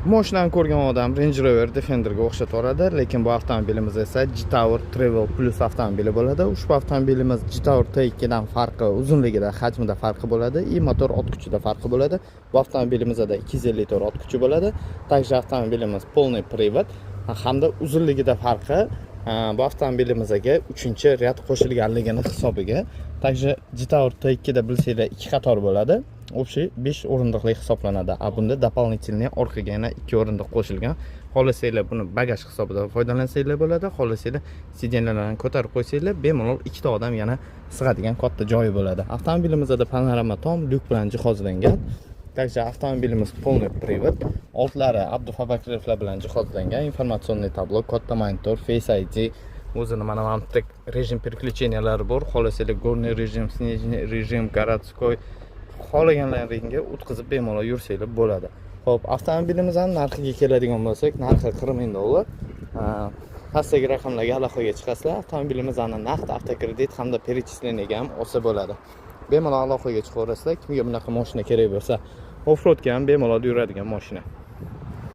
Mashinani ko'rgan odam Range Rover Defenderga o'xshataveradi, lekin bu avtomobilimiz esa Jetour Travel Plus avtomobili bo'ladi. Ushbu avtomobilimiz Jetour T2 dan farqi uzunligida, hajmida farqi bo'ladi и motor ot kuchida farqi bo'ladi. Bu avtomobilimizda 254 ot kuchi bo'ladi. Также avtomobilimiz полный привод hamda uzunligida farqi bu avtomobilimizga uchinchi ряд qo'shilganligini hisobiga. Также Jetour T2 da, bilsanglar, ikki qator bo'ladi. Общий 5 o'rindiqli hisoblanadi. A bunda дополнительный orqaga yana 2 o'rindiq qo'shilgan. Xohlasanglar, buni bagaj hisobida foydalansanglar bo'ladi. Xohlasanglar, сиденья larni ko'tarib qo'ysanglar, bemalol ikkita odam yana sig'adigan katta joyi bo'ladi. Avtomobilimizda panorama tom, lyuk bilan jihozlangan. Также avtomobilimiz полный привод. Oldlari abdufabrikovlar bilan jihozlangan, информационный табло, katta monitor, Face ID, o'zini mana bu yerda rejim переключения lari bor. Xohlasanglar, горный rejim, снежный rejim, городской, xohlaganlaringga o'tkazib bemalol yursanglar bo'ladi. Xo'p, avtomobilimizni narxiga keladigan bo'lsak, narxi 40 ming dollar. Pastdagi raqamlarga aloqaga chiqasizlar. Avtomobilimizni naqd, avtokredit hamda перечисление ga ham olsa bo'ladi. Bemalol aloqaga chiqaverasizlar. Kimga bunaqa mashina kerak bo'lsa, offroadga ham bemalol yuradigan mashina.